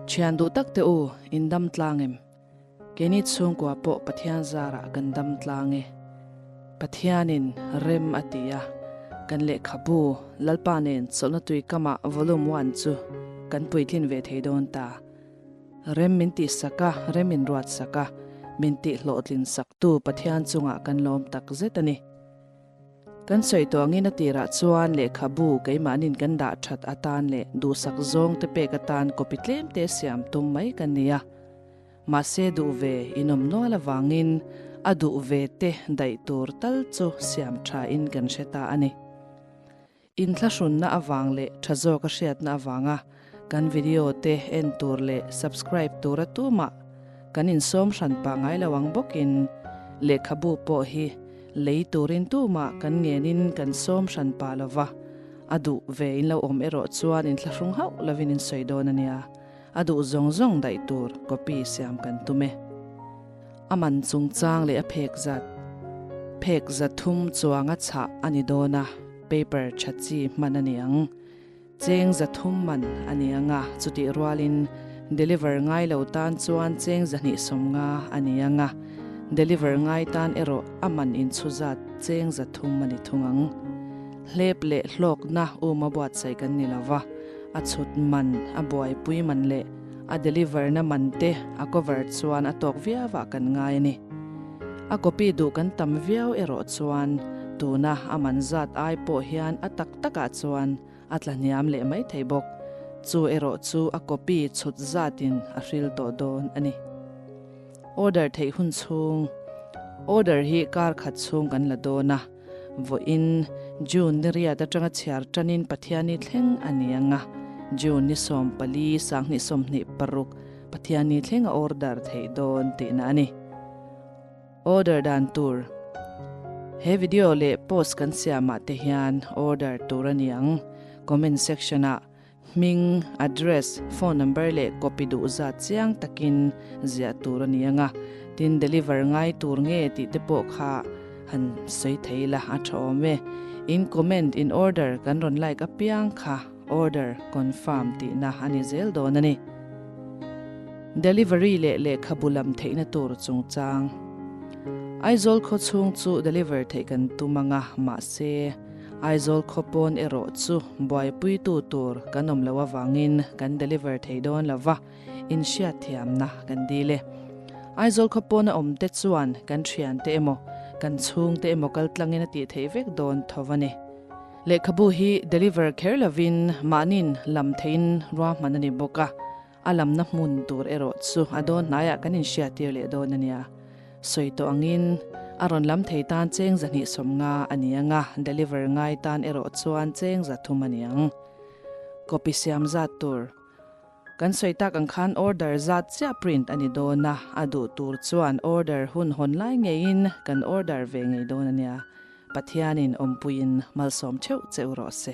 Thian duh tak te u, in dam tlang em? Keini chhungkua pawh Pathian zarah kan dam tlang e. Pathianin rem a ti a, kan lehkhabu Lalpa nen chawlhna tui kamah Volume One chu kan puitlin ve thei dawn ta. Rem min tihsak a, rem in ruatsak a, min tihhlawhtlin saktu Pathian chungah kan lawm tak zet a ni. Kan sawi tawh angin a tirah chuan lehkhabu keimahnin kan dah that atan leh duhsak zawng te pek atan copy tlem te siam tum mai kan ni a. Mahse duh ve inawm nual avangin a duh ve te daih tur tal chu siam tha in kan hre ta a ni. Inthlahrunna avang leh tha zawk a hriatna avanga kan video te en tur leh subscribe tura tumah kan insawm hran pah ngai lo ang bawkin lehkhabu pawh hi lei turin tumah kan ngenin kan sawm hran pah lo va, a duh ve in lo awm erawh chuan inthlahrung hauh lovin in sawi dawn a nia, a duh zawng zawng daih tur copy siam kan tum e. A man chungchang leh a phek zat, phek 300 chuanga chhah a ni dawn a, paper tha chi hman a ni ang. Cheng 300 man a ni ang a, chutih rualin deliver ngai lo tan chuan cheng 250 a ni ang a, deliver ngai tan erawh a man inchhu zat cheng 300 a ni thung ang. Hlep leh hlawkna um a buatsaih kan ni lo va, a chhut man, a buaipui man leh a deliver na man te a cover chuan a tawk viau ah kan ngai a ni. A copy duh kan tam viau erawh chuan tuna a man zat ai pawh hian a tak takah chuan a tla hniam leh mai thei bawk. Chu erawh chu a copy chhut zatin a hril tawh dawn a ni. Order theih hun chhung Order hi kar khat chhung kan la dawn a, vawiin June ni riat atanga chhiar tanin Pathianni thleng a ni ang a, June ni 14 2026 Pathianni thleng a order theih dawn tihna a ni. Order dan tur He video leh post kan siamah te hian order tur a ni ang. Comment section ah hming, address, phone number leh copy duh zat chiang takin ziah tur a ni ang a. Tin deliver ngai tur nge tih te pawh kha han sawi thei la a tha awm e. In comment in order kan rawn like apiang kha order confirm tihna a ni zel dawn a ni. Delivery leh lehkhabu lam theihna tur chungchang. Aizawl khaw chhung chu deliver theih kan tum ang a, mahse, Aizawl khaw pawn erawh chu buaipuitu tur kan awm loh avangin kan deliver thei dawn lo va, inhriatthiamna kan dil e. Aizawl khaw pawna awm te chuan kan thiante emaw, kan chhungte emaw kaltlangin a tih theih vek dawn tho a ni. Lehkhabu hi deliver kher lovin mahniin lam theihin ruahman a ni bawk a, a lamna hmun tur erawh chu a dawn hnaiah kan inhriattir leh dawn a nia. Sawi tawh angin a rawn lam thei tan cheng 250 a ni ang a, deliver ngai tan erawh chuan cheng 300 a ni ang. Copy siam zat tur. Kan sawi tak ang khan order zat chiah print a ni dawn a, a duh tur chuan order hun hawn lai ngeiin kan order ve ngei dawn a nia. Pathianin awmpuiin malsawm theuh che u rawh se.